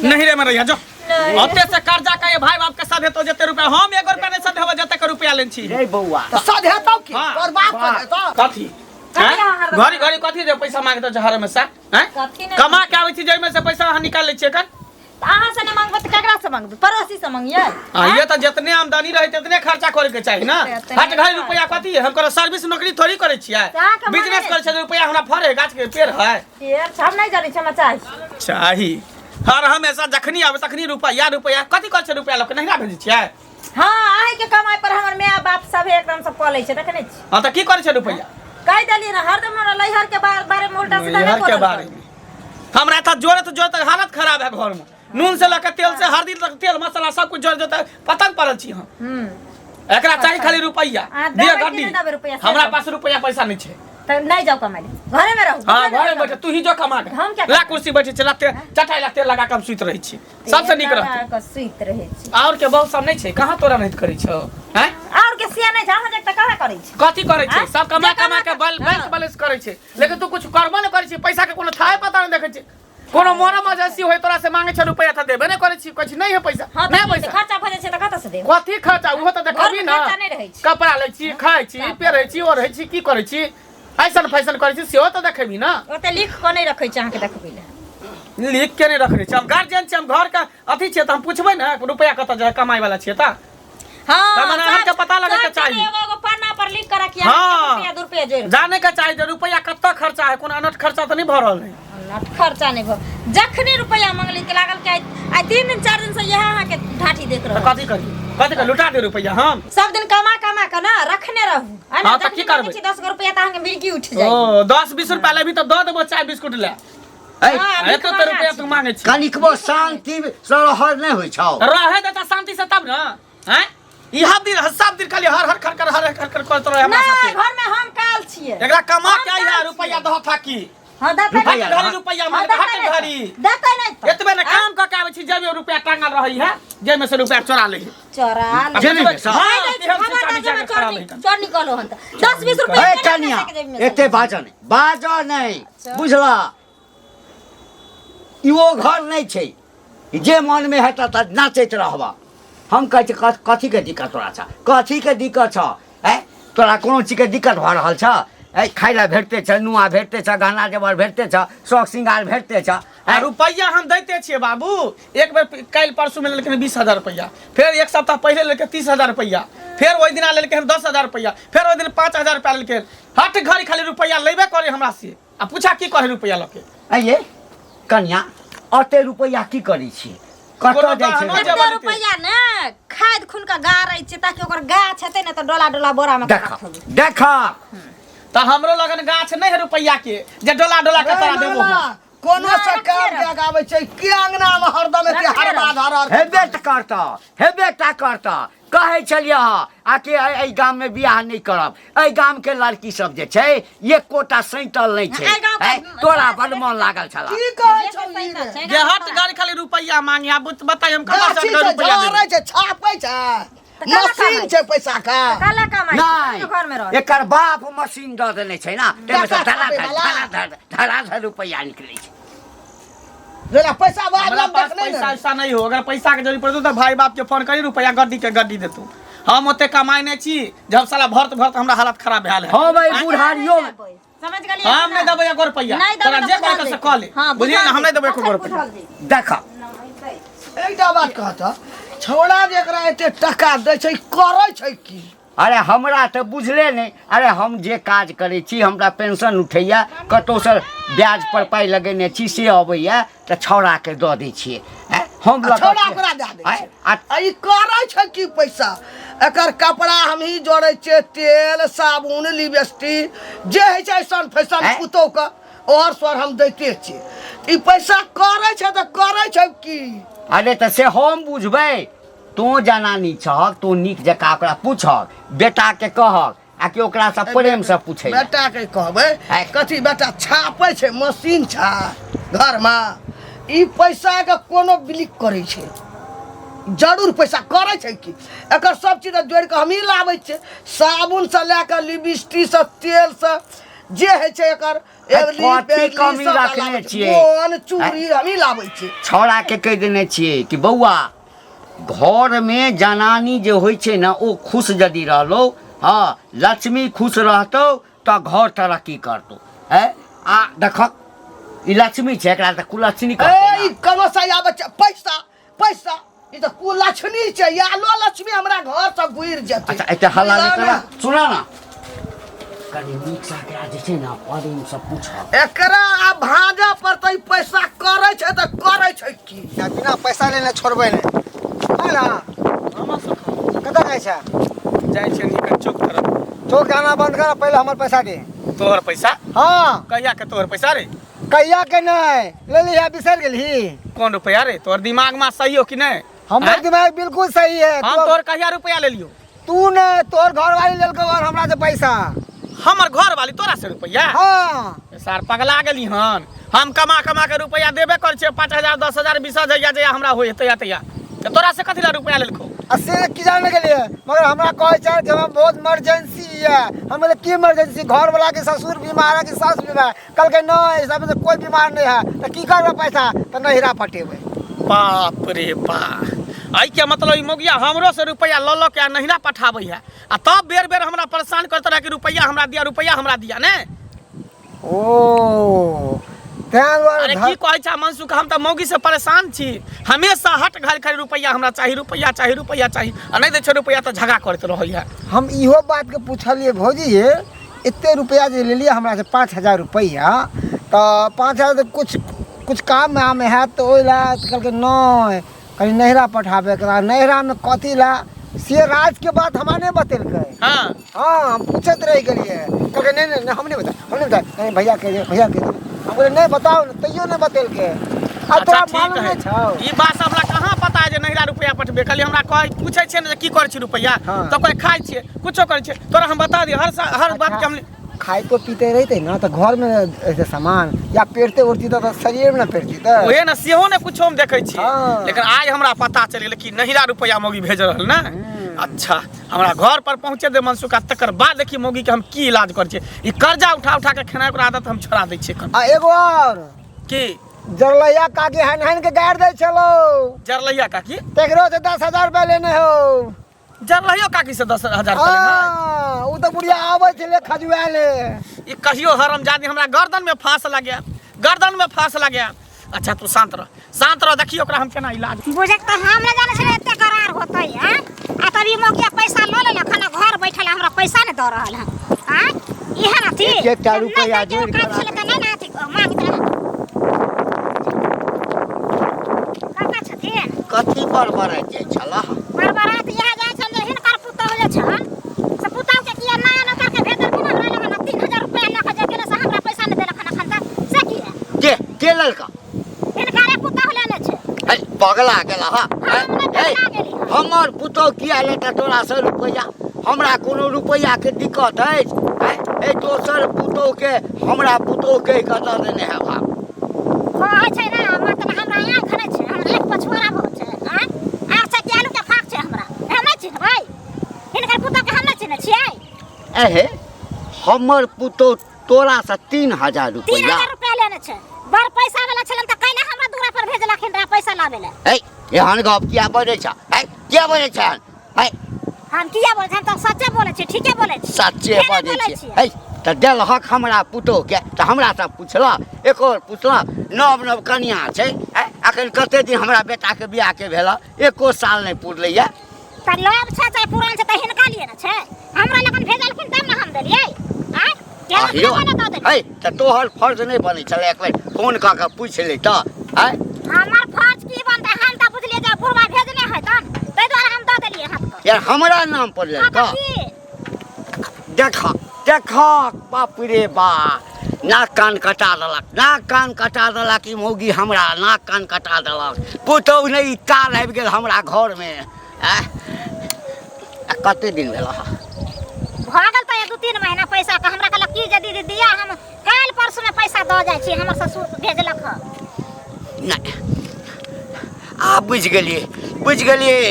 नहीं रे मरैया जो नहीं। ओते से कर्जा का भाई बाप के साथ तो जते रुपया हम एगो रुपया नहीं साथ जते के रुपया लेन छी रे बौआ तऽ सधेतौ की हाँ। तोर बाप सधेतौ कथी कथी हैं? अहाँ हरदम घड़ी घड़ी कथी जे पैसा मांगतो छै हर हमेशा हैं कथी नहि कमा के आबै छी जाहिमे से पैसा अहाँ निकाल लै छियै एखन तऽ अहाँ से नहि मांगबै तऽ ककरा से मांगबै पड़ोसी से मांगियै आ ये तऽ जितने आमदनी रहे तितने खर्चा करे के चाही ना एतने हट घड़ी रुपया कथी है हम करो सर्विस नौकरी थोड़ी करे छियै तऽ अहाँके मने बिजनेस करे छियै रुपया हमरा फरे गाछ के पेड़ है पेड़ छै, हम नहि जानै छी हमरा चाही चाही हर हमेशा जखनी आवे तखनी रुपया रुपया कथी करै छै रुपया लऽ के नहिरा भेजै छियै हँ अहीँके कमाइ पर हमर माय बाप सब एकदम से पलै छै देखने छी हँ तऽ की करै छै रुपया कहि देलियै ने हरदम हमरा नैहर के बारे में उल्टा सीधा नैहर नहि के बोलल बारे करू। में हमरा तऽ जोड़त जोड़त हालत खराब है घर में नून से लऽ के तेल से हल्दी तक तेल मसाला सब कुछ जोड़ जोड़ पतंग पड़ल छी हम एकरा चाही खाली रुपया अहाँ दिअ देबै कि गड्डी नहि देबै रुपैआ से हमरा कहू। पास रुपया पैसा नहीं छै तऽ नहि जाउ कमाइ लए घरे में रहू हाँ घरे में बैठे तू ही जो कमा के हम क्या ला कुर्सी बैठे छै ला तेल चटाई ला तेल लगा के हम सुति रहै छी सबसे नीक रहतै कऽ सुति रहै छी और के बहुत सब नहीं छै कहाँ तोरा नहीं करै छौ हैं और के सिया नहि छै अहाँ जक तऽ कहाँ करै छी कथी करै छै आँय? सब कमा जे कमा कमा के के- बल हाँ। बैंक बैलेंस करै छै लेकिन तू कुछ करबो नहि करै छी पैसा के कोनो थाहे पता नहि देखै छै कोनो मोरो मजसी होय तोरा से मांगे छै रुपया तऽ देबे नहि करै छी कहै छी नहीं है पैसा हाँ नहीं तऽ पैसा खर्चा भऽ जाइ छै तऽ कतऽ से देब कथी खर्चा उहो तऽ देखबी घरमे ना खर्चा नहि रहै छै। कपड़ा लै छी खाइ छी पेरै छी ओढ़ै छी की करै छी ऐसन फैशन करै छी सेहो तऽ देखेबी ना ओते लिख कऽ नहि रखै छै अहाँके देखबै लए लिख के नहि रखने छी हम गार्जियन छी हम घर के अथी छियै तऽ हम पुछबै ने रुपया कतऽ जाइ कमाइ वाला छियै तऽ हाँ तऽ मने अहाँके पता लगैके सब चाही। एगो एगो पन्ना पर लिख के रखिए हाँ। रुपया दू रुपया जोड़ि जाने के चाही जे रुपया कतऽ खर्चा है कोनो अनट खर्चा तऽ नहि भऽ रहल है अनट खर्चा नहि भऽ जखने रुपया मंगली तऽ लागल कि आइ आइ 3 दिन 4 दिन से इएह अहाँके ढाठी देख तऽ रहल कथी करी कथी करी लुटा दे रुपया हम सब दिन कमा कमा के ना रखने रहू है ना हाँ, तऽ की जखने करबै? मांगै छी 10 गो रुपया तऽ अहाँके मिर्गी उठि जाइ ओ 10 20 रुपया लेबही तऽ दऽ देबो चाय बिस्कुट ले ऐ हाँ, एतो तऽ रुपया तू मांगे छी कनिकबो शान्ति से रहल नहि होइ छौ रहे देता शांति से तब ना हैं इहा दिन सब दिन खाली हर हर खर खर हर हर खर खर करत रहे हमरा नहीं साथे घर में हम काल छियै एकरा कमा हम के आई है काल रुपया छियै। दह थाकी हाँ देतै हट नहि घड़ी रुपया हाँ, मांगे देतै हट नहि घड़ी तऽ। देतै नहि तऽ। एतबे ने काम कऽ के आबै छी जेबे रुपया टांगल रहै है जेमे से रुपया चोरा लै है चोरा ले। जेबी में से? हाँ, खाइ दै छी, केहन खबरदार से जे हमरा चाबी खराब चोर है। चोर निकलो हन तऽ। 10 20 रुपया ए केना कनिया पैसा के जेबी में से? एते बाजऽ नहि बाजऽ नहि बुझला ई ओ घर नहि छै जे मनमे हेतऽ तऽ नाचैत रहबऽ हम कहै छी कथीके दिक्कत तोरा छऽ कथीके दिक्कत छऽ आँय तोरा कोनो चीजके दिक्कत भऽ रहल छऽ आँय खाइ लए भेटते छऽ नुआ भेटते छऽ गहना जेवर भेटते छऽ शौक श्रृंगार भेटते छऽ आ आँय रुपैआ हम दैते छियै बाबू एक बेर काल्हि परसू में लेलखिन 20,000 रुपैआ फेर एक सप्ताह पहिले लेलकै 30,000 रुपैआ फेर ओहि दिना लेलकै 10,000 रुपैआ फेर ओहि दिन 5,000 रुपैआ लेलकै हट घड़ी खाली रुपैआ लेबे करे हमरा से आ पूछा की करे रुपैआ लके आइये कनिया अते रुपैआ की करै छी कतऽ कोनो जाइ छै गहनो रुपैआ? जमा एते लेतै। रुपैआ ने खाद खून के गाड़ै छै ताकि ओकर गाछ हेतै ने तऽ डोला डोला बोरा में देख रखबै देख तऽ हमरो लगन गाछ नहि है रुपैआ के जे डोला डोला के तोरा देबो हम। कोनो नहि, से रखने काम रह। के आगाबै छै के अंगना में हरदम एते रखने हर रह। बाध हर हेबे तऽ करतऽ हेबे टा करतऽ कहै छलियै हँ आ कि एहि गाममे बियाह नहि करब एहि गामके लड़की सब जे छै एकोटा सैतल नहि छै एहि गामके आँय, तोरा बड मन लागल छल की कहै छौ ई रे? जे हट गाड़ी खाली रुपैआ मांगे आ बताइ हम कहाँ से गाछी छै रुपैआ झड़ै देबै छै छापै छै तऽ काला मशीन कमाइ छै पैसा के काला कमाइ नहि घर में रह एकर बाप मशीन दऽ देने छै ना ताहिमे से टाका धड़ाधड़ छापै वला। धड़ाधड़ धड़ाधड़ रुपैआ निकलै छै जेना पैसा बाद हमरा में पास देखने पैसा ने वैसा नहीं हो अगर पैसा के जरूरत पड़तो तो भाई बाप के फोन करी रुपया गड्डी के गड्डी देतू हम ओते कमाई नहीं छी जब साला भरत भरत हमरा हालत खराब भेल है हँ भाई बुढ़ारियो मे समझ गेलियै हम नहीं देबै एको रुपया नहीं देबै तोरा तऽ जे करे बुझल से कह ले हाँ, बुझलियै ना हम नहीं देबै एको बुझल रुपया जेतै। देख एकटा बात कहत छौड़ा जेकरा एते टका दै छै करै छै की अरे हमरा तऽ बुझले नहि अरे हम जे काज करै छी हमरा पेंशन उठैया कतहुसँ ब्याज पर पाइ लगेने छी से अबैया तऽ छौड़ाके दऽ दै छियै आँय, हम लऽ कऽ छौड़ा ओकरा दए दै आँय, छै आ आ ई करै छै की पैसा एकर कपड़ा हमही जोड़ै छियै तेल साबुन लिपस्टिक जे होइ छै ऐसन फैशन आँय? पुतोहके ओहर स्वर हम दैते छियै ई पैसा करै छै तऽ करै छै की अरे तऽ से हम बुझबै तोँ जनानी छहक तोँ नीक जकाँ ओकरा पूछहक बेटाके कहक आ कि ओकरासँ प्रेमसँ पूछै लए। बेटा के कहबै आँय। कथी बेटा छापै छै मशीन छै घरमे ई पैसा के कोनो बिलिक करै छै जरूर पैसा करै छै की एकर सब चीज जोड़ि कऽ हमही लाबै छियै साबुनसँ लए कऽ लिपस्टिकसँ तेलसँ जे होइ छै एकर एवली कथी पेली कमी सबटा रखने लाबै छियै। छियै? कोन चूड़ी हमही लाबै छियै। छौड़ा के कहि देने छियै कि बौआ घरमे जनानी जे होइ छै ने ओ खुश यदि रहलो, हँ लक्ष्मी खुश रहतौ तऽ घर तरक्की करतौ। है आ देखक ई लक्ष्मी छै, एकरा तऽ कुलक्ष्मी कहतै ए ई ने। कहाँ से आबै छै पैसा? पैसा ई तऽ कुलक्ष्मी छै, आलो लक्ष्मी हमरा घर से गुजर जेतै। अच्छा एते हल्ला नहि बुझलऽ कर, ने? सुना ना कनि नीकसँ एकरा जे छै ने प्रेमसँ पूछब। एकरा आब भाँजऽ पड़तै, पैसा करै छै तऽ करै छै की? या बिना पैसा लेने छोड़बै नहि है ना। कतऽ जाइ छै? जाइ छियै निकट चौक तरफ। चौक जाना बंद कर, पहिले हमर पैसा दे। तोहर पैसा? हाँ। कहिया के तोहर पैसा रे? कहिया के नहीं ले लिहा, बिसरि गेलही? कोन रुपया रे? तोहर दिमाग में सही हो कि नहीं? हमर आँय? दिमाग बिल्कुल सही है। हम तोहर कहिया रुपया ले लियो? तू ने तोहर घरवाली लेलको और हमरा से पैसा। हमर घर वाली तोरा से रुपया? हाँ। सार पगला गेली हन। हम कमा कमा के रुपया देबे कर छियै, 5,000 10,000 20,000 जहिया हमरा होय तहिया तहिया, तऽ तोरा से कथी ला रुपया लेलको? आ से की जाने के लिए, मगर हमरा कहै छै कि हमरा बहुत इमरजेंसी है। हम बोले की इमरजेंसी? घर वाला के ससुर बीमार है कि सास बीमार है? कहलकै नहीं, ऐसा में तो कोई बीमार नहीं है। तो की करबै पैसा? तऽ नहिरा पटेबै। बाप रे बा, एहि के मतलब ई मौगिया हमरो से रुपया लऽ लऽ के आ नहिरा पठाबै है, आ तब बेर बेर हमरा परेशान करते रहे कि रुपया हमरा दिया, रुपया हमरा दिया ने। ओ तें दुआरे। अरे की कहै छै मनसुख, हम तऽ मौगी से परेशान छी। हमेशा हट घर खाली रुपया हमरा चाही, रुपया चाही, रुपया चाही, आ नहि दै छै रुपया तऽ झगड़ा करैत रहै है। हम इहो बातके पुछलियै, भौजी ये एते रुपया जे लेलियै हमरा से 5,000 रुपैआ, तऽ 5,000 तऽ कुछ कुछ काम आम हैत तऽ ओहि लए? तऽ कहलकै नहि, कनि नैहरा पठाबैके रहए। नैहरामे कथी लए से राजके बात हमरा नहि बतेलकै। हाँ, हम पूछैत रहि गेलियै। कहलकै नहि नहि नहि, हम नहि बताए, हम नहि बताए, नहीं भैया कह दे, भैया कह दे। हम बोले नहीं बताओ ने, तैयो नहीं बतेलकै। आ अच्छा तोरा ठीक मालूम है नहि छौ? ई बात हमरा कहाँ पता है जे नहिरा रुपया पठबे। खाली हमरा कहै पूछै छियै ने जे की करै छी रुपया, हाँ। तऽ कहै खाइ छियै, कुछो करै छियै। तोरा हम बता दिअ हर हर बात के हम खाइतो पीते रहिते ना तऽ घरमे ऐसे सामान या पेरते उड़ती तऽ शरीरमे ने पेरती तऽ ओहे ने सेहो ने कुछो हम देखै छियै। हाँ। लेकिन आइ हमरा पता चलि गेलै कि नहिरा रुपया मौगी भेज रहल ने। अच्छा हमरा घर पर पहुँचे दे मनसुख, आ तकर बाद देखी मौगी के हम की इलाज करै छियै। ई कर्जा उठा उठा के खेनाइ ओकरा आदत हम छोड़ा दै छियै कन। आ एगो और की? जरलैया काकी हन हन के गाड़ि दै छलौ। जरलैया काकी? तेकरो से 10,000 रुपया लेने हो। जरलैयो काकी से 10,000 रुपया लेने? हाँ, उ तऽ बुढ़िया आबै छलै खजुआले। ई कहियो हरमजादी हमरा गर्दन में फांस लगे, गर्दन में फांस लगे। अच्छा तू शांत रह, शांत रह, देखियो ओकरा हम केना इलाज। बुझक तऽ हम नहि जानै छलियै एते करार होतै। आँ आ तब ई मौका पैसा लऽ लेलक हन, घर बैठल हमरा पैसा नहि दऽ रहल हन। आँ इएह ने अथी एक एकटा जब नहि रुपैआ दैके जोड़ि कऽ औकात छलै तऽ नहि ने अथी मांगैत रहै। कका छथिन? कथी बड़बड़ाइत जाइ छलह? बड़बड़ाइत इएह जाइ छल जे हिनकर पुतहु जे छन से पुतहुके किया नया नौकर के भेज देलखिन हमरा लगन, 3,000 रुपैआ लऽ कऽ जे गेलै से हमरा पैसा नहि देलक हन एखन तक, से किया? के के लड़का? हिनकरे पुतहु लेने छै। है पगला गेला हा? हम नहि पगला गेली। हमर पुतहु किया लेता तोरा से रुपैआ? हमरा कोनो रुपैआ के दिक्कत अछि? है ए दोसर पुतहु के हमरा पुतहु के कतऽ देने है भाव? कहै छै ने मतलब हमरा आँखि नहि छै, हमरा आँखि पछुआरा बहुत छै। आँय आर छै कि आलूके फाँक छै? हमरा हम नहि चिन्हबै हिनकर पुतहुके? हम नहि चिन्है छियै। एहे हमर पुतहु तोरा से 3,000 तीन रुपैआ? हजार रुपया लेने छै। बड़ पैसा वाला छलन तऽ कैला हमरा दूरा पर भेजलखिन रहे पैसा लाबै लए? है एहन गप किया बजै छ? है किया बजै छ एहन? है हम किया बोलै छी? हम तऽ सच्चे बोलै छी, ठीके बोलै छी। सच्चे केना बजै बोलै छियै? छियै? है तऽ देलहक हमरा पुतोहके तऽ हमरा तऽ पुछलक, एको बेर पुछलक? नव नव कनिया छै, है अखन कते दिन हमरा बेटाके बियाहके भेल, एको साल नहि पुरलैया। तऽ नव छै चाहे पुरान छै तऽ हिनका लिए ने छै। हमरा लगन भेजलखिन तब ने हम देलियै। आँय केना आहियो केना दऽ देलियै? है तऽ तोहर फर्ज नहि बनै छलै एक बेर फोन कऽ के पूछि ले तऽ? है हमर फर्ज की बनतै? हम तऽ बुझलियै जे बुढ़वा भेजने है तन ताहि दुआरे हम दऽ देलियै हाथ पर। यार हमरा नाम पर हाँ लेलक? तऽ की? देख देख, बाप रे बा, नाक कान कटा देलक, नाक कान कटा देलक ई मौगी, हमरा नाक कान कटा देलक। पुतहु नहि, ई काल आबि गेल हमरा घरमे। आँय आ कते दिन भेल हँ? भऽ गेल तऽ 2-3 महीना। पैसा के हमरा कहलक की जे दीदी दिया, हम काल्हि परसूमे पैसा दऽ जाइ छी, हमर ससुर भेजलक हँ। नहि, आब बुझि गेलियै, बुझि गेलियै।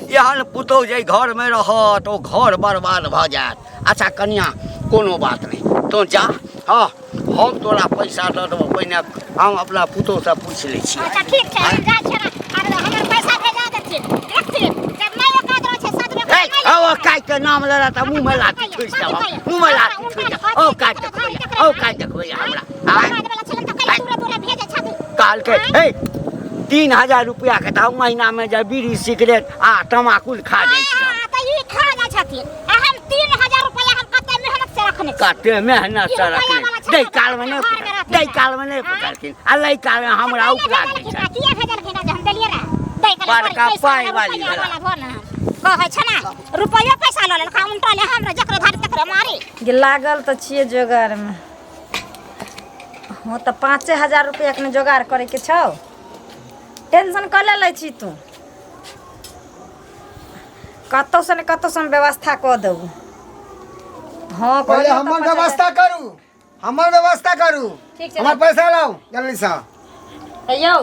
एहन पुतहु जे घरमे रहत ओ घर बर्बाद भऽ जायत। अच्छा कनिया, कोनो बात नहि, तोँ जा, हाँ, हम तोरा पैसा दऽ देबौ। पहिने हम अपना पुतोहसँ पूछि लै छियै। अच्छा ठीक छै, हम जाइ छियै ने, आर हमर पैसा भेजा देथिन, देखथिन जब नहि औकात रहै छै सदमे। ए, औ काज के नाम लेला तऽ मुँह में लाठी ठुसि देब, मुँह में लाठी ठुसि देब। औ काज देखबै, औ काज देखबै हमरा। आँय? कहलकै हे 3000 रुपया के तऽ हम महीना में जे बीड़ी सिगरेट आ तमाकुल खा जाइ छी। तऽ ई खा जाइ छथिन आ हम 3000 रुपया हम कते मेहनत से रखने छी। कते मेहनत से ई रखने रुपैआ वाला दै छथिन, काल में नहि घर में रहथिन। दै काल में नहि पकड़थिन आ लै काल में हमरा उपरा दै भेजलखिन छथिन। किया भेजलखिन जे हम देलियै रहे दै के बड़का पाइ वाली भेला। कहै छै ने रुपैआ पैसा लऽ लेलक, उल्टा ले हमरा जकरो धारी तकरे मारी। गे लागल तऽ छियै जोगारमे। हँ तऽ 5000 रुपैआ एखने जोगाड़ करैके छौ, टेंशन कऽ ले लै छी तू, कतहुसँ ने कतहुसँ हम व्यवस्था कऽ देबौ। हँ पहिले कहलियौ तऽ हमर 5000। व्यवस्था करू, हमर व्यवस्था करू। ठीक छै। हमर पैसा लाउ जल्दीसँ। तऽ यौ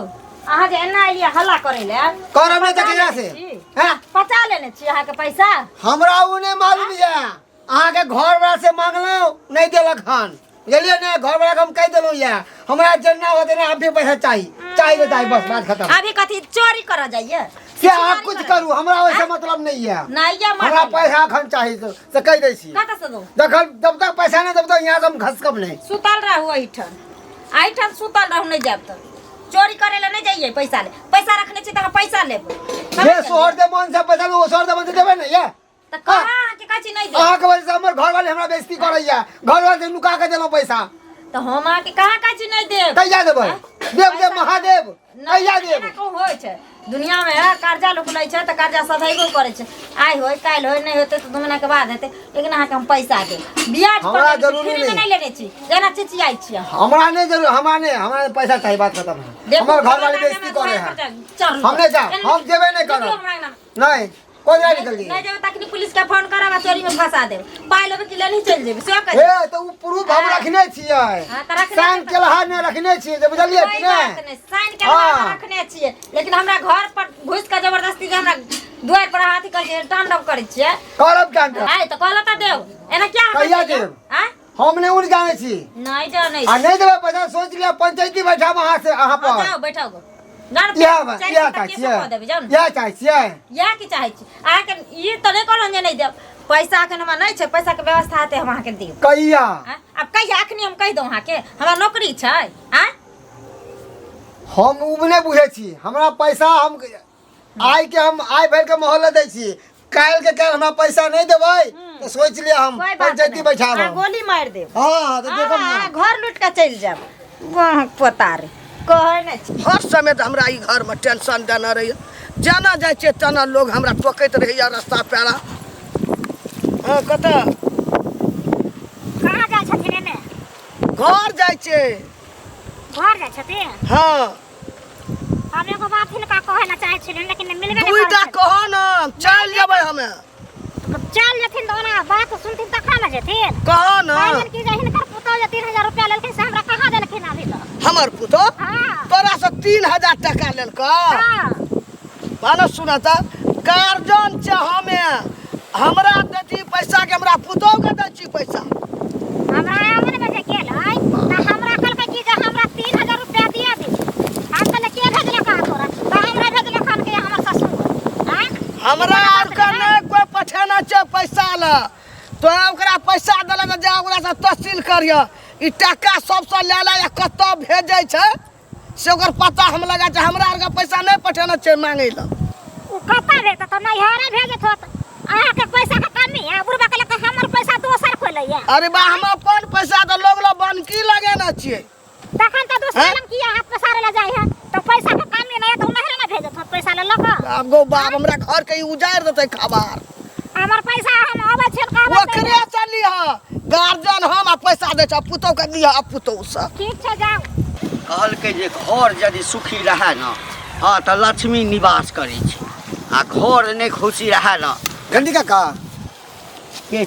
अहाँ जे एना एलियै हल्ला करै लए, करब नहि तऽ पचा केकरा लेने से छी? हैं? पचा लेने छी अहाँके पैसा? हमरा ओ नहि मालूम यऽ, अहाँके घरवला से मांगलहुँ नहि देलक हन, बुझलियै ने? घरवला के हम कहि देलहुँ यऽ, हमरा जेना होतै ने अभी पैसा चाही, चाही तऽ चाही, बस बात खतम। अभी कथी चोरी करऽ जाइए? से अहाँ कुछ करू, हमरा ओहिसे मतलब नहीं है। नहीं ये हमरा पैसा अखन चाही से कहि दै छी। कतऽ से दू? जखन जब तक पैसा नहीं तब तक यहाँ से हम घसकब नहीं। सुतल रहू एहिठाम, एहिठाम सुतल रहू, नहीं जायब तऽ चोरी करे लए नहीं जाइए। पैसा ले, पैसा रखने छी तऽ अहाँ पैसा लेबै। जे सोहर दे मन से पैसा ओ सोहर दे मन से देबै ने ये। तऽ कहाँ अहाँके कहै छी नहीं देब? अहाँके वजह से हमर घरवाली हमरा बेइज्जती करैया, घरवाली से नुका के देलहुँ पैसा। तऽ हम अहाँके कहाँ कहै छी नहीं देब? कहिया देबै? देव देव महादेव कहिया देब? एना कहूँ होइ छै दुनिया में? कर्जा लोक लै छै तऽ कर्जा सधैबो करै छै। आइ होय काल्हि होय, नहि होतै तऽ 2 महीना के बाद हेतै, लेकिन अहाँके हम पैसा देब। ब्याज पर हमरा लेने छी, जरूरी फ्री में नहि। नहि लेने छी जेना चिचियाइ छी अहाँ। हमरा नहीं जरूर, हमरा नहीं, हमरा पैसा चाहिए, बात खत्म है। देखू, हमर घरवाली हमरा बेइज्जती अंगना करे में है। चढ़ू। हम नहीं जाब, हम जेबे नहीं निकलू करब। हमरा अंगना में। नहीं, कोई नहीं निकल नहीं जेबै तखनी पुलिस के फोन करब आ चोरी में फंसा देब। पाइ लेबै कि लेने चलि जेबै से कहि। हे तऽ उ प्रूफ हम रखने छियै। हाँ, तऽ रखने साइन छियै। केलहा नहि रखने छियै जे, बुझलियै कोई कि बात नहि? नहि, साइन के हाँ। रखने छियै, लेकिन हमरा घर पर घुसि के जबरदस्ती के हमरा दुआरि पर हाथी करै छियै, तांडव करै छियै। करब क्या? आइ तऽ कहलऽ तऽ देब, एना किया अहाँ कहिया करै छियै? देब? आँय? हम नहि उड़ जानै छी। नहि जानै आ नहि देबै पैसा, सोच लिअ पंचायती बैठाब अहाँ से अहाँ हाँ, पर। जाउ बैठाउ गो। जाउ ने, इएह बात, चारि इएह घंटा चाहै केसो छियै। कऽ देबै, जाउ ने। इएह चाहै छियै। इएह की चाहै छी अहाँके? ई तऽ नहि कहलहुँ जे नहि देब पैसा, एखन हमरा नहि छै, पैसाके व्यवस्था हेतै हम अहाँके देब। कहिया? आँय? आब कहिया? अखनी हम कहि दौं अहाँके, हमरा नौकरी छै। आँय? हम उ नहि बुझै छी, हमरा पैसा हम आइ के हम आइ भरि के मोहल्ला दै छी, काल्हि के काल्हि हमरा पैसा नहि देबै तऽ सोचि लिअ हम कोई बात पंचायती नहि। बैठाब। अहाँ गोली मारि देब। हँ तऽ देखब ने। अहाँ घर लूटि कऽ चलि जायब। वाह, पोता रे कहै नहि छी। हर समय तऽ हमरा ई घरमे टेंशन देने रहैए, जेना जाइ छियै तेना लोग हमरा टोकैत रहैए रस्ता पेरा। हँ कतऽ? कहाँ जाइ छथिन एने? घर जाइ छियै। घर जाइ छथिन? हँ। हम एगो बात हिनका कहै लए चाहै छलियनि, लेकिन मिलबे नहि दुइटा करै। कह ने, चलि जेबै हमे। छथिन। चलि जेथिन तऽ ओना बात सुनथिन तखन ने जेथिन। कह ने। कहलियनि कि जे हिनकर पुतोह जे 3000 रुपया लेलखिन से हमरा कहाँ देलखिन अभी तक? हमर पुतोह? हाँ। तोरा से 3000 टका लेलकौ? हाँ। मानो सुना तऽ गार्जियन छै हमे, हमरा दै छी पैसा के हमरा पुतोह के दै छी पैसा? हमरा आंगन में जे गेलै तऽ हमरा कहलकै कि जे हमरा 3000 रुपया दिया दे। हम कहलियै के भेजलक अहाँ तोरा? तऽ हमरा भेजलक हन कि हमर ससुर। आँय? हमरा आर के नहि कोइ पठेने छै पैसा लए। तोरा ओकरा पैसा देलक तऽ जा ओकरा से तहसील करिह। ई टाका सबसँ लए लए आ कतऽ भेजै छै से ओकर पता हम लगा छै। हमरा आरके पैसा नहि पठेने छै मांगै लए। ओ कतऽ भेजतै? तऽ नैहरे भेजत होत। अहाँके पैसा के कमी है? बुढ़बा कहलक हमर पैसा दोसर कोइ लैया। अरे बा, हम अपन पैसा तऽ लोग लग बनकी लगेने छियै। तखन तऽ दोसर हैं? लग किया हाथ पसारे लए जाइ है? तऽ पैसा के कमी नहि है तऽ ओ नैहरे ने भेजत होत पैसा लऽ लऽ कऽ। बाप गो बाप, हमरा घर के ई उजाड़ि देतै खबार। हमर पैसा हम अबै छियनि कहबै। ओकरे से लिह, गार्जियन हम आ पैसा दै छ पुतोह के, लिह पुतोह से। ठीक छै, जाउ। कहलकै जे घर यदि सुखी रहए ने, हँ तऽ लक्ष्मी निवास करै छै, आ घर नहि खुशी रहए ने। घंटी काका। के?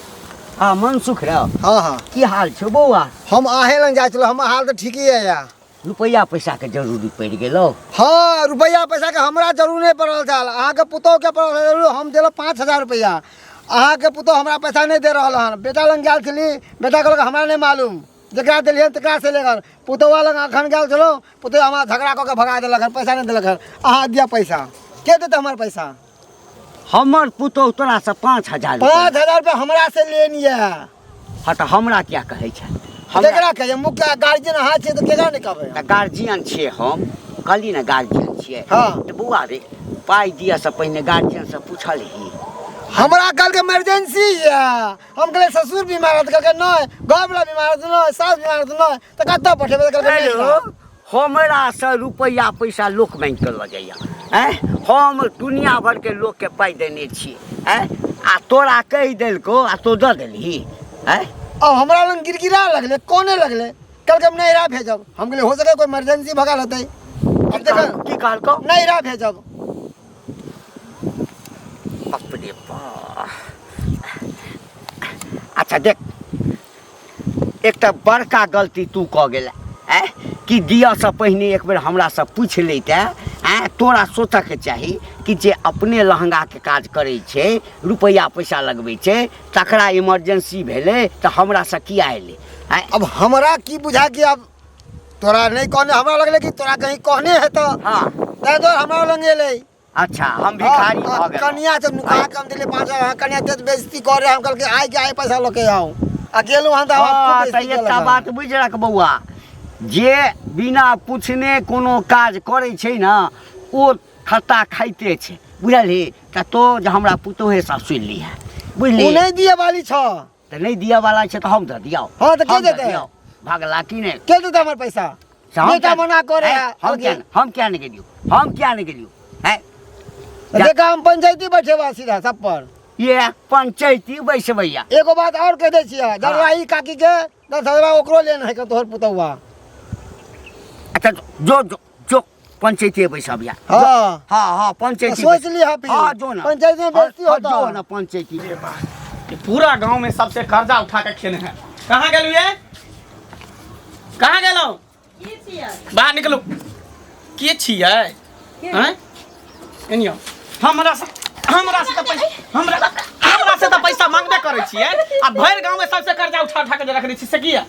हँ मनसुख रह। हाँ हाँ। की हाल छौ बौआ? हम अहें लग जाइ छलहुँ, हमर हाल तऽ ठीके यऽ। रुपैआ पैसाके जरूरी पड़ि गेलौ? हाँ, रुपैआ पैसाके हमरा जरूर नहि पड़ल छल, अहाँके पुतोहके पड़ल छल जरूर। हम देलहुँ 5000 रुपैआ, अहाँके पुतोह हमरा पैसा नहि दे रहल हन। बेटा लग गेल छली, बेटा कहलक हमरा नहि मालूम। जकरा देलियै तकरा से लेकर पुतौआ लग अखन गेल छलहुँ, पुतौआ हमरा झगड़ा कऽ के भगा देलक हन, पैसा नहि देलक हन। अहाँ दिअ पैसा, के देतै हमर पैसा? हमर पुतोहु तोरासँ 5000। 5000 रुपया हमरा से लेन यऽ। हँ तऽ हमरा किया कहै छै? केकरा कहै? मुखिया गार्जियन अहाँ छियै तऽ केकरा नहि कहबै? तऽ गार्जियन छियै हम, कहली ने गार्जियन छियै। हँ। तऽ बौआ रे, पाइ दिअ से पहिने गार्जियनसँ पूछलही? हमरा कहलकै इमरजेंसी यऽ। हम कहलियै ससुर बीमार है, तऽ कहलकै नहि, घरवला बीमार है, तऽ नहि, सास बीमार है, तऽ नहि, तऽ कतऽ पठेबै? तऽ कहलकै हेलो नहि। हमरासँ रुपैआ पैसा लोक मांगि कऽ लऽ जाइए। आँय, हम दुनिया भरिके लोकके पाइ देने छियै। आँय, आ तोरा कहि देलकौ आ तोँ दऽ देलही? आँय, अब हमरा लग गिड़गिड़ा लगलै, कोने लगलै, कहलकै हम नैहरा भेजब। हम कहलियै हो सकै कोइ इमरजेंसी भगा लेतै। अब देख, की कहलकौ? नैहरा भेजब। बाप रे बाप। अच्छा देख, एकटा बड़का गलती तू कऽ गेला। आँय, कि दिअसँ पहिने एक बेर हमरासँ पूछि लैते। आँय, तोरा सोचऽके चाही कि जे अपने लहंगाके काज करै छै, रुपैआ पैसा लगबै छै, तकरा इमरजेंसी भेलै तऽ हमरासँ किया एलै? आँय, अब हमरा की बुझा कि अब तोरा नहीं कहने, हमरा लगलै कि तोरा कहीं कहने हेतौ। हँ। ताहि दुआरे हमरा लग एलै। अच्छा, हम भिखारी भऽ गेलहुँ? कनिया से नुका के हम दिले 5000। कनिया तेज बेइज्जती करे। हम कहलकै आइ के आइ पैसा लऽ के आउ, आ गेलहुँ हन तऽ हमरा खूब हँ, तऽ बेइज्जती एकटा केलक हन। बात बुझि रख बौआ, जे बिना पूछने कोनो काज करै छै ने, ओ खत्ता खाइते छै, बुझलही? तऽ तो जे हमरा पुतोहेसँ सुनि लिहे, ओ बुझली? नहि दिए वाली छ। तऽ नहि दिअ वाला छै तऽ हम दऽ दियौ। हँ, तऽ के हम दऽ देतै? दियौ। भगला की नहि? के देतै हमर पैसा? से हम बेटा किया- मना करे हैं? है। हम किया हम किया नहि गेलियौ? हम किया नहि गेलियौ? हैं? देखा, हम पंचायती बैठेबा सीधा सब पर। ये पंचायती बैसबैया। एगो बात और कह दै छियै, दरवाही काकी के 10,000 ओकरो लेन है तोहर पुतौआ। अच्छा, जो जो जो, पंचायती बैसबिया। हाँ। हाँ हाँ, पंचायती। सोच लिहा फिर। हाँ, जो ना। पंचायती में बेइज्जती हाँ, होता। जो ना पंचायती। ये पूरा गांव में सबसे कर्जा उठा के खेने हैं। कहाँ गेलू ये? कहाँ गेलौ? की छियै? बाहर निकलू। के छियै? हैं, एनियो हमरा से तऽ पैसा, हमरा हमरा से तऽ पैसा मांगबे करै छियै, आ भरि गांव में सबसे कर्जा उठा उठा के जे रखने छी से किया?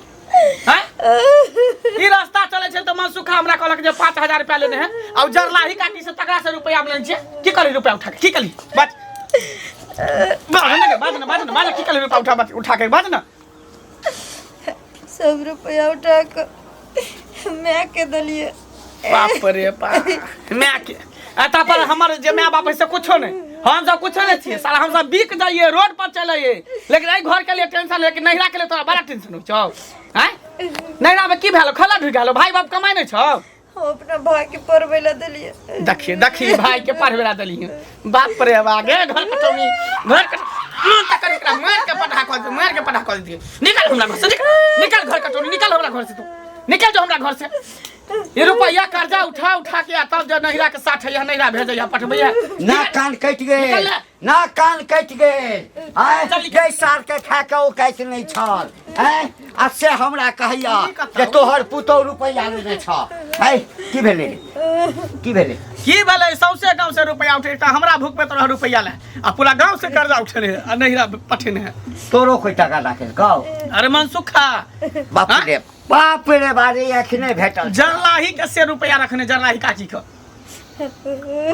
हैं, ई रास्ता चलै छै तऽ मनसुखा हमरा कहलक जे 5000 रुपया लेने है, आ उ जरलाही काकी से तकरा से रुपया लेने छियै। की करी रुपया उठा के? की करी? बाज, बाज ना, बाज ना, बाज ना, बाज। की करी रुपया उठा उठा के? बाज ना। सब रुपया उठा कऽ माय के देलियै। बाप रे बाप, माय के एतऽ पर हमर जे माय बाप है से कुछो नहीं, हम सब कुछो नहीं छियै साला। हम सब बिक जाइए, रोड पर चलैए, लेकिन एहि घर के लिए टेंशन, लेकिन नैहरा के लिए तोरा बड़ा टेंशन होइ छौ। आँय, नैहरा में की भेलो? खला ढुकि गेलो? भाई बाप कमाइ नहीं छौ? हम अपना भाई के पढ़बै लए देलियै। देखिए देखिए, भाई के पढ़बे ला देलियै। बाप रे बा गे, घर कटौनी, घर कट मन तक एकरा मार के पढ़ा कऽ दे, मार के पढ़ा कऽ दिए। निकल हमरा घर से, निकल, निकल घर कटौनी, निकल हमरा घर से, तू निकल जो हमरा घर से। ये रुपया कर्जा उठा उठा के आ तब जे नैहरा के साथ है, नैहरा भेजैया, पठबैया। ना कान कटि गेल। निकल ले। ना कान कटि गेल। आँय, चल निकल। जै सार के खा के ओ काटि नहि छल। आँय, आ से हमरा कहैया की कतौ? जे तोहर पुतोहु रुपैआ लेने छ। आँय, की भेलै? की भेलै? की भेलै? सौंसे गांव से रुपया उठे तऽ हमरा भूख पे तोरा रुपया ले आ पूरा गांव से कर्जा उठेने है आ नैहरा पठेने है। तोरो कोई टाका राखल कौ? अरे मनसुखा। बाप हाँ? रे बाप रे बारे, एखने भेटल। जरलाही के से रुपया रखने, जरलाही काकी के।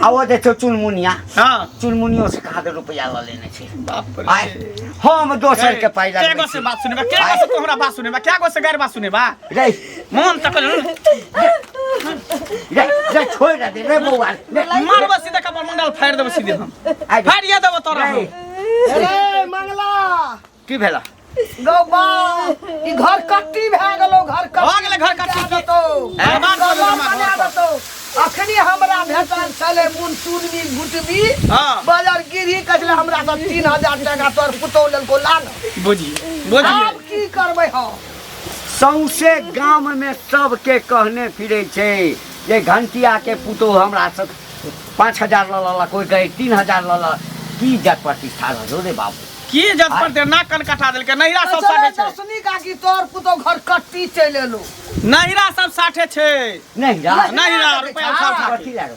आ ओ जे छौ चुनमुनिया, हाँ, चुनमुनियो से कहाँ रुपैआ लऽ लेने छै। बाप रे। आँय, हम दोसर के पाइ के लगबै गो से छी। बात सुनेबा? के गो से तू हमरा बात सुनेबा? के गो से गैर बात सुनेबा? रे। मन तक रे रे, छोड़ि दे रे बौआ रे। मारबो सीधे, कपर मंडल फाड़ि देबो सीधे हम। आइ रे। फाड़िए देबो तोरा हम। रे, अरे मंगला। की भेला? गौ बा, ई घर कट्टी भए गेलौ, घर कट्टी। भऽ गेलै घर कट्टी। देतौ। बर्बाद भऽ गेलै हमर बना घर। देतौ। अखनी हमरा भेटल छलै मुनचुनबी गुटबी। हाँ। बाजार गिरही कसले हमरा सब 3000 टाका तोर पुतौ लेलको ला न। बुझिए बुझिए। आब की करबै हम? सौंसे गाममे सबके कहने फिरै छै जे घंटियाके पुतोहु हमरा सब 5000 लऽ लेलक, कोइ कहै 3000 लऽ लेलक। की इज्जत प्रतिष्ठा रहलो रे बाबू? की इज्जत पर दे, नाक कान कटा देलकै। नैहरा सब साठे छै। सुनी काकी, तोर पुतौ घर कट्टी चलि एलो। नैहरा सब साठे छै। नहीं रा। नैहरा रुपया उठा उठा कथी के लए?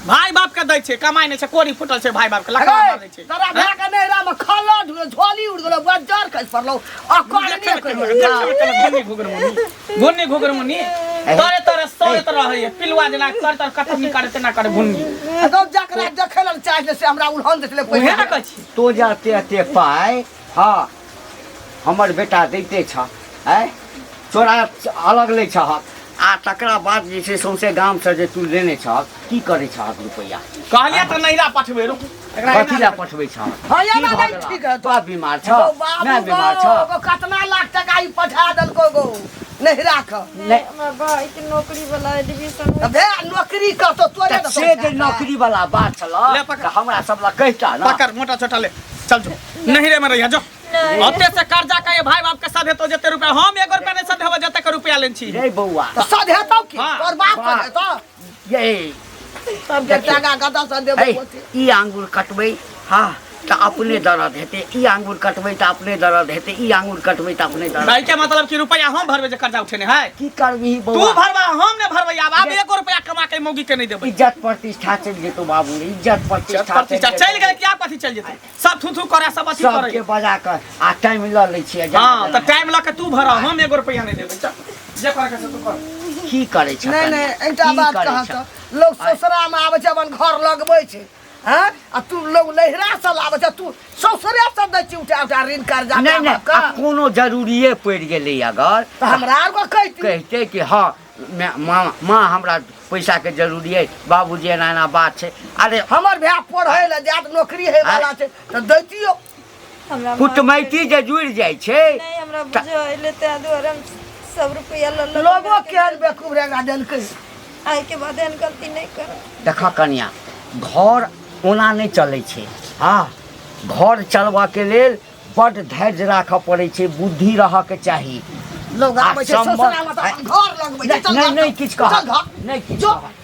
भाई बाप के दै छै कमाइ नहि छै कोरी फुटल छै भाई बाप के लकड़ा मारै छै तोरा भाय के नैहरा में खल्ला ढुल झोली उड़ गेलो बज्जर खसि पड़लो आ देखबे कहने केलक, देखबे केलक, घुन्नी घुघर मुन्नी घुन्नी घुघर मुन्नी तोरे तोरे सोरे तर रहैए पिलुआ जेना कर तर कतनी करे तेना करे घुन्नी एकदम जकरा देखै लए चाहै से हमरा उल्हन देखले उहे ने कहै छी तो जाते एते पाइ हँ हमर बेटा दैते छह आँय तोरा अलग लै छहक आ तकरा बाद जे छै सौंसे गामसँ जे तू लेने छहक की करै छहक रुपैआ कहलियै तऽ नैहरा पठबै रुक एकरा कथी लए पठबै छहक हँ, की एना भऽ नहि गेलह? ठीक है। बाप बीमार छ गौ बाबू माय बीमार छ गौ, गौ, कतना लाख टका ई पठा देलको गो नैहरा के नहि हमरा भाई के नौकरी वाला एडमिशन तऽ भे नौकरी करतो तोरे तऽ से जे नौकरी वाला बात छल ले पकड़। तऽ हमरा सब लग कहिता ने पकड़ मोटा छोटा ले चल जो नैहरे में रहिया जो ओते से कर्जा के भाई बाप के सधे तो जते रुपया हम एगो रुपया नहीं सधेबो जते के रुपया लेन छी रे बौआ तऽ सधेतौ की हाँ। तोर बाप बाप। सधेतौ ये सबके टाका कतऽ से देबो ए, ई आंगुर कटबै हँ तऽ अपने दर्द हेतै ई आंगुर कटबै तऽ अपने दर्द हेतै ई आंगुर कटबै तऽ अपने दर्द भाई के मतलब कि रुपया हम भरबे जे कर्जा उठेने है की करबिही तू बौआ भरबा हम ने भरबै आब आब एगो रुपया कमा के मौगी के नहीं देबै इज्जत प्रतिष्ठा चलि जेतौ बाबू रे इज्जत प्रतिष्ठा प्रतिष्ठा चलि गेलै कि आब कथी चलि जेतै सब थू थू करे सब अथी करे सबके बजा कऽ आ टाइम लऽ लै छियै जेना हाँ जेना। तऽ टाइम लऽ के तू भर हम एगो रुपया नहीं देबै चल जे करे के छै तू कर की करै छ नहीं नहीं एकटा बात कह तऽ लोग ससुरा में आबै छै अपन घर लगबै छै हैं आ तू लोग नैहरा से लाबै छै तू ससुरे से दै छी उठा उठा ऋण कर्जा नहि नहि के आ कोनो जरूरिए पड़ि गेलै अगर तऽ हमरा आर को कहिती कहिते कि हँ माँ माँ हमरा पैसाके जरूरी अइ बाबूजी एना एना बात छै अरे हमर भाय पढ़ै लए जायत नौकरी होय वाला छै तऽ दैतियो हमरा माफ कुटमैती जे जुड़ि जाइ छै नहि हमरा बुझल ताहि दुआरे हम सब रुपैआ लऽ लऽ लोगो केहन बेवकूफ रे एकरा देलकै आइ के बाद एहन गलती नहि करब देखऽ कनिया घर ओना नहि चलै छै हँ घर चलबऽके लेल बड्ड धैर्य राखऽ पड़ै छै बुद्धि रहऽके चाही लोग आबै छै आ सम्बन्ध- ससुरालमे तऽ अपन घर लगबै छै नहि चल नहि घर नहि किछु चल कहब घर नहि किछु जो। कहब।